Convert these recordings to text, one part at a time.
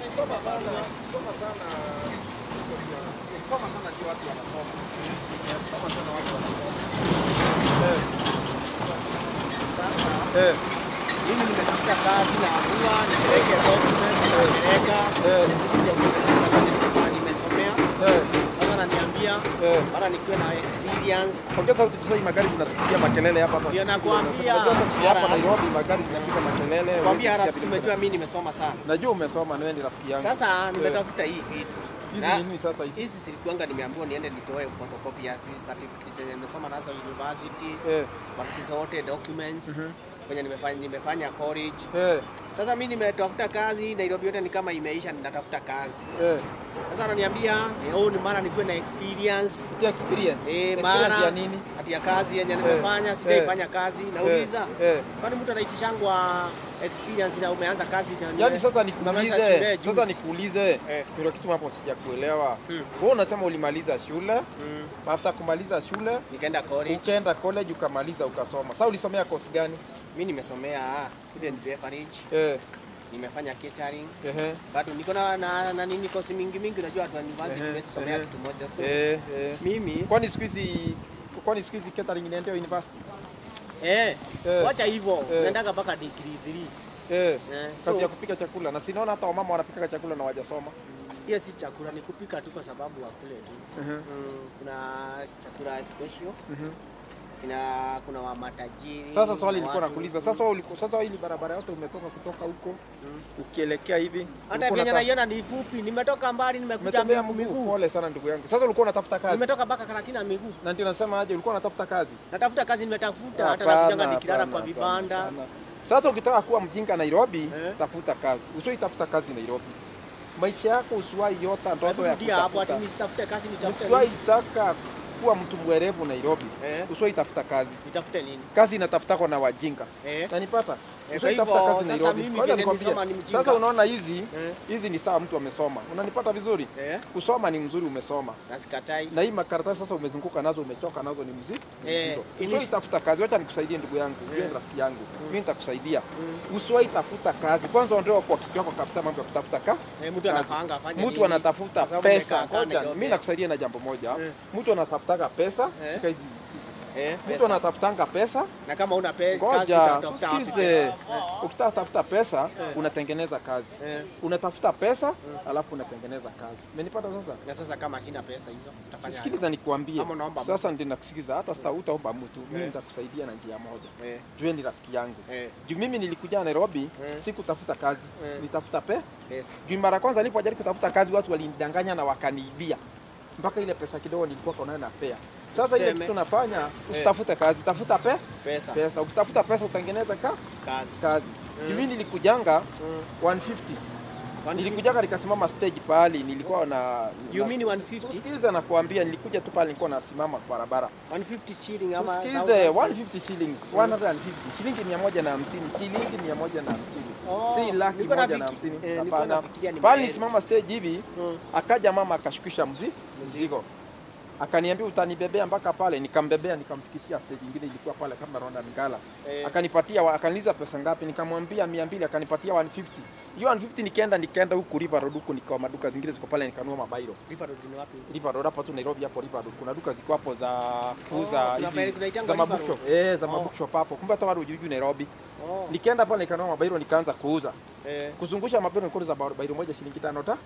Soma sana, soma sana. Soma sana ndio watu wanasoma. Soma sana watu wanasoma. Sasa mimi nimetafuta kazi na amua nipeleke documents napeleka. Nimesomea. Sasa ananiambia bana nikiwe na experience. Ongeza sauti tusai, magari zinatupigia makelele hapa hapa. Ndio nakwambia hapa Nairobi magari zinapiga makelele. Kwambia hata umejua mimi nimesoma sana. Najua umesoma na wewe ni rafiki yangu. Sasa nimetafuta hii vitu. Hizi nini sasa hizi? Hizi zilikuanga nimeambiwa niende nitoe photocopy ya certificate zenye nimesoma nazo university. Vitu zote documents. Kwenye nimefanya college. Sasa mimi nimetafuta kazi Nairobi yote ni kama imeisha, ninatafuta kazi. Sasa ananiambia ni mara nikuwe na experience. Ati experience. Experience ya nini? Ati ya kazi yenye nimefanya, sijaifanya kazi. Nauliza. Kwani mtu anaitishangwa experience na umeanza kazi na yaani sasa nikuulize, sasa nikuulize. Kuna kitu hapo sijakuelewa. Wewe unasema ulimaliza shule, after kumaliza shule nikaenda college. Ukaenda college ukamaliza ukasoma. Sasa ulisomea course gani? Mimi nimesomea food and beverage. Nimefanya catering. Bado niko na nini course mingi mingi, unajua watu wa university nimesomea kitu moja so. Mimi kwani siku hizi catering inaendea university? Wacha hivyo, naendaga mpaka degree 3. Kazi ya kupika chakula na sinaona hata wamama wanapika chakula na hawajasoma. Hiyo si chakula, ni kupika tu kwa sababu wakule tu. Kuna chakula special. Sina kuna wa matajiri. Sasa swali nilikuwa nakuuliza. Sasa ulikuwa sasa hili barabara yote umetoka kutoka huko ukielekea hivi. Hata venye naiona ni fupi. Nimetoka mbali nimekuja miguu. Pole sana ndugu yangu. Sasa ulikuwa unatafuta kazi? Nimetoka mpaka Karatina miguu. Na ndio nasema aje ulikuwa unatafuta kazi? Natafuta kazi, nimetafuta hata nakujanga nikilala kwa vibanda. Sasa ukitaka kuwa mjinga Nairobi, tafuta kazi. Usiitafuta kazi Nairobi. Maisha yako usiwahi yota ndoto ya kutafuta. Hapo ati nisitafute kazi nitafute. Usiwahi taka kuwa mtu mwerevu Nairobi. Usiwahi tafuta kazi. Nitafute nini? Kazi inatafutwa na wajinga. Unanipata? Usiwahi tafuta kazi Nairobi. Sasa mimi nimesoma ni mjinga. Sasa unaona hizi hizi ni sawa mtu amesoma. Unanipata vizuri? Kusoma ni mzuri, umesoma. Na sikatai. Na hii makaratasi sasa umezunguka nazo, umechoka nazo, ni mzito. Usiwahi tafuta kazi. Wacha nikusaidie ndugu yangu, wewe ni rafiki yangu. Mimi nitakusaidia. Usiwahi tafuta kazi. Kwanza ondoa kwa kichwa chako kabisa mambo ya kutafuta kazi. Mtu anafanga afanye nini? Mtu anatafuta pesa. Ngoja mimi nakusaidia na jambo moja. Mtu anatafutaka pesa, shika hizi. Mtu anatafutanga pesa na kama una pesa kazi utatafuta wapi pesa? Ukitaka tafuta pesa unatengeneza kazi. Unatafuta pesa alafu unatengeneza kazi. Umenipata sasa? Na sasa kama sina pesa hizo utafanya? Sikiliza nikuambie. Sasa ndio nakusikiza, hata utaomba mtu, mimi nitakusaidia na njia moja. Jua ni rafiki yangu. Juu mimi nilikuja Nairobi sikutafuta kazi, nitafuta pesa. Juu mara kwanza nilipojaribu kutafuta kazi watu walinidanganya na wakaniibia. Mpaka ile pesa kidogo nilikuwa nayo na pea. Sasa ile kitu nafanya, usitafute kazi, tafuta pesa. Pesa. Ukitafuta pesa utengeneza kazi. Mimi nilikujanga 150. Nilikujanga nikasimama stage pale, nilikuwa na You mean 150? Sikiliza nakuambia, nilikuja tu pale nilikuwa nasimama kwa barabara. 150 shilling ama Sikiliza, 150 shillings, 150. Shilingi 150, shilingi 150. Si laki 150. Hapana. Pale nisimama stage hivi, akaja mama akashukisha mzigo. Akaniambia utanibebea mpaka pale, nikambebea nikamfikishia stage nyingine ilikuwa pale kama Ronda Ngala. Akanipatia, akaniuliza pesa ngapi, nikamwambia 200, akanipatia 150. Hiyo 150 nikaenda huku River Road huku nikawa maduka zingine ziko pale nikanunua mabairo. River Road ni wapi? River Road hapa tu Nairobi, hapo River Road kuna duka ziko hapo za kuuza hizi za mabookshop. Za mabookshop hapo. Kumbe hata watu hujui Nairobi. Nikaenda pale nikanunua mabairo nikaanza kuuza. Kuzungusha mabairo nilikuwa za bairo moja shilingi 5 5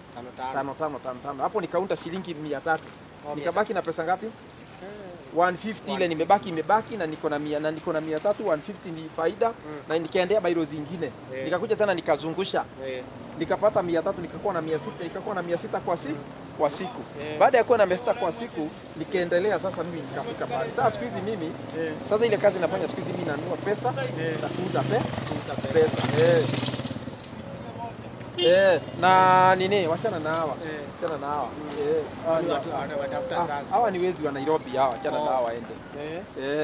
5 5 5. Hapo nikaunda shilingi 300. Nikabaki na pesa ngapi? 150 ile nimebaki na niko na 100 na niko na 300, 150 ni faida. Na nikaendea bairo zingine. Nikakuja tena nikazungusha. Nikapata 300, nikakuwa na 600, nikakuwa na 600 kwa siku. Baada ya kuwa na 600 kwa siku nikaendelea sasa mimi nikafika pale. Sasa siku hizi mimi sasa ile kazi nafanya siku hizi mimi nanunua pesa na kuuza pesa. Na nini, wachana na hawa. Wachana na hawa. Watafuta kazi. Hawa ni wezi wa Nairobi hawa, wachana na hawa waende.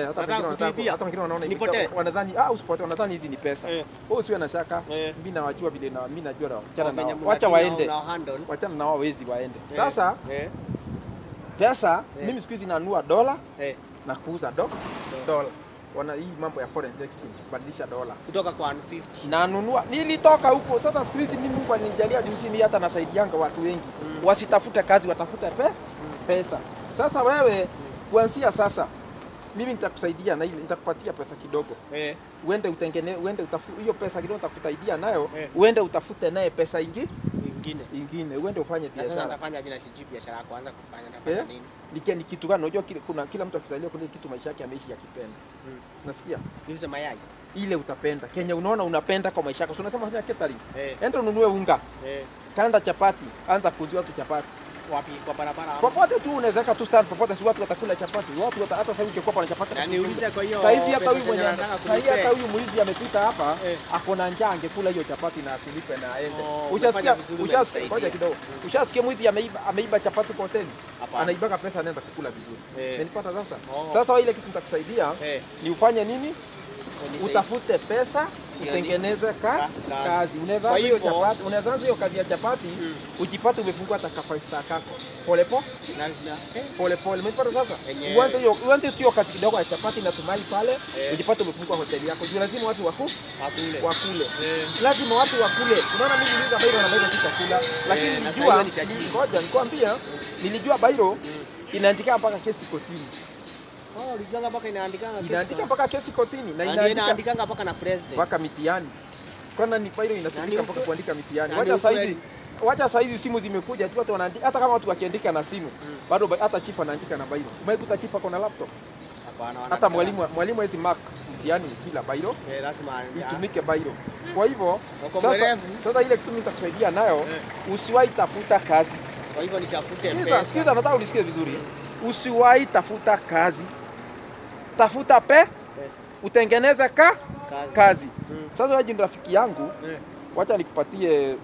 Hata wengine wanataka, hata wengine wanaona hivi. Wanadhani usipote, wanadhani hizi ni pesa. Wewe usiwe na shaka. Mimi nawajua vile na mimi najua wachana na hawa. Wacha waende. Wachana na hawa wezi waende. Sasa pesa mimi siku hizi nanunua dola na kuuza dola. Wana hii mambo ya foreign exchange, kubadilisha dola. Kutoka kwa 150. Nanunua, nilitoka huko. Sasa siku hizi mimi Mungu alinijalia juzi mimi hata nasaidianga watu wengi. Wasitafute kazi, watafute pesa. Sasa wewe kuanzia sasa mimi nitakusaidia na nitakupatia pesa kidogo. Uende utengene, uende utafute hiyo pesa kidogo nitakusaidia nayo, uende utafute naye pesa ingine. Uende ufanye biashara. Na sasa nitafanya jina sijui biashara ya kwanza kufanya nitafanya nini? Ni kitu gani? Unajua kuna kila mtu akizaliwa kuna kitu maisha yake ameishi akipenda. Nasikia? Niuze mayai. Ile utapenda. Kenya unaona unapenda kwa maisha yako. So unasema fanya catering. Enda ununue unga. Kanda chapati, anza kuuzia watu chapati. Wapi? Kwa barabara? Popote tu unaweza tu stand popote, si watu watakula chapati. Watu hata sasa ungekuwa pana chapati. Na niulize kwa hiyo. Saizi hata huyu mwenye saizi hata huyu mwizi amepita hapa, ako na njaa angekula hiyo chapati na akulipe na aende. Ushasikia? Ushasikia? Ngoja kidogo. Ushasikia mwizi ameiba chapati kwa hoteli? Anaibaka pesa anaenda kukula vizuri. Umenipata sasa? Sasa ile kitu nitakusaidia ni ufanye nini? Utafute pesa, utengeneze kazi. Unaweza hiyo chapati, unaweza hiyo kazi ya chapati, ujipate umefungua hata ka 5 star kako. Pole pole. Pole pole. Umepata sasa? Uanze hiyo kazi kidogo ya chapati na tumai pale, ujipate umefungua hoteli yako. Juu lazima watu wakule. Lazima watu wakule. Unaona mimi niliuza bairo na bairo sitakula. Lakini nilijua, ngoja nikwambia, nilijua bairo inaandika mpaka kesi kotini. Oh, ulijanga mpaka inaandikanga kesi. Inaandika mpaka kesi kotini na inaandikanga mpaka na president. Mpaka mitihani. Kwana ni bairo inatumika mpaka kuandika mitihani. Wacha saizi simu zimekuja tu watu wanaandika, hata kama watu wakiandika na simu, bado hata chief anaandika na bairo. Umekuta chief ako na laptop? Hapana. Hata mwalimu hawezi mark mtihani bila bairo. Lazima itumike bairo. Kwa hivyo sasa ile kitu mimi nitakusaidia nayo, usiwahi tafuta kazi. Kwa hivyo nitafute pesa. Sikiza, nataka unisikie vizuri. Usiwahi tafuta kazi. Tafuta pesa. Utengeneze kazi. Sasa wewe ni rafiki yangu. Wacha nikupatie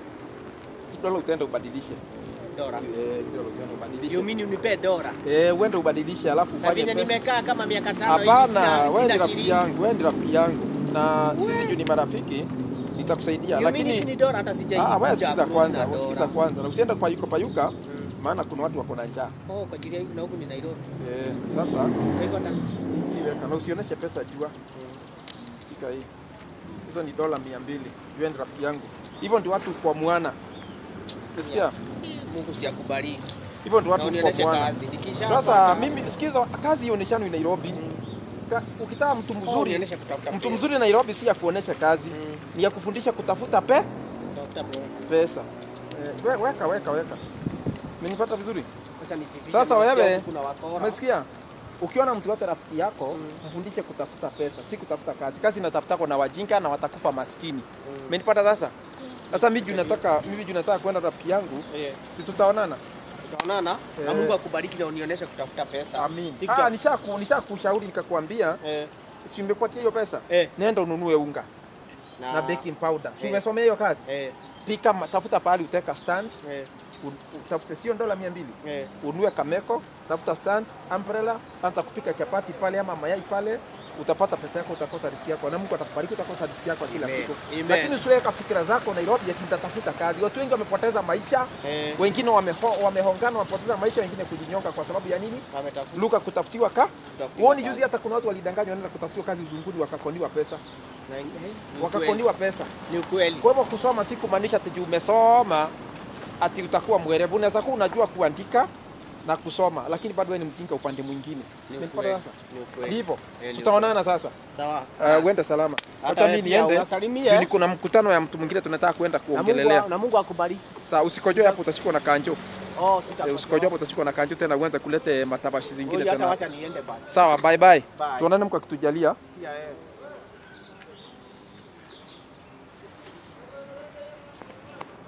dola utaenda ubadilishe. Dola. Dola utaenda ubadilishe. You mean unipe dola? Uende ubadilishe alafu ufanye pesa. Na nimekaa kama miaka 5 hivi sina. Hapana, wewe ni rafiki yangu, wewe ni rafiki yangu. Na sisi juu ni marafiki, nitakusaidia. Lakini si dola hata sijai. Wewe sikiza kwanza, sikiza kwanza. Na usiende kwa yuko payuka. Maana kuna watu wako na njaa. Oh, kwa ajili na huku ni Nairobi. Sasa kwa hivyo iweka na usioneshe pesa jua. Shika hii. Hizo ni dola 200. Jua ni rafiki yangu. Hivyo ndio watu kwa mwana. Sikia? Mungu si akubariki. Hivyo ndio watu kwa mwana. Sasa mimi sikiza, kazi ioneshano Nairobi. Ukitaka mtu mzuri, mtu mzuri Nairobi si ya kuonesha kazi, ni ya kufundisha kutafuta pesa. Weka. Umenipata vizuri? Sasa wewe umesikia? Ukiona mtu wote rafiki yako, mfundishe kutafuta pesa, si kutafuta kazi. Kazi inatafuta na wajinga na watakufa maskini. Umenipata sasa? Sasa mimi nataka kwenda rafiki yangu. Si tutaonana? Tutaonana. Na Mungu akubariki na unionyeshe kutafuta pesa. Amin. Nishakushauri nikakwambia. Si umekupatia hiyo pesa? Nenda ununue unga na baking powder. Si umesomea hiyo kazi? Pika, tafuta pahali uteka stand. Utafute sio dola 200. Ununue kameko, tafuta stand, umbrella, anza kupika chapati pale ama mayai pale, utapata pesa yako, utapata riziki yako na Mungu atakubariki, utapata riziki yako kila siku. Lakini usiweke fikira zako Nairobi ati nitatafuta kazi. Watu wengi wamepoteza maisha, wengine wamehongana, wamepoteza maisha, wengine kujinyonga kwa sababu ya nini? Luka kutafutiwa Uone juzi hata kuna watu walidanganywa wanaenda kutafutiwa kazi uzunguni wakakoniwa pesa. Wakakoniwa pesa. Ni ukweli. Kwa hivyo kusoma si kumaanisha ati umesoma ati utakuwa mwerevu. Unaweza kuwa unajua kuandika na kusoma, lakini bado wewe ni mjinga upande mwingine. Ni ukweli. Ndivyo. Tutaonana sasa. Sawa. Uende salama. Hata mimi niende. Ni kuna mkutano ya mtu mwingine tunataka kwenda kuongelelea. Na Mungu akubariki. Sawa, usikojoe hapo utashikwa na kanjo. Usikojoe hapo utashikwa na kanjo tena uanze kulete matabashi zingine tena. Wacha niende basi. Sawa, bye bye. Tuonane Mungu akitujalia.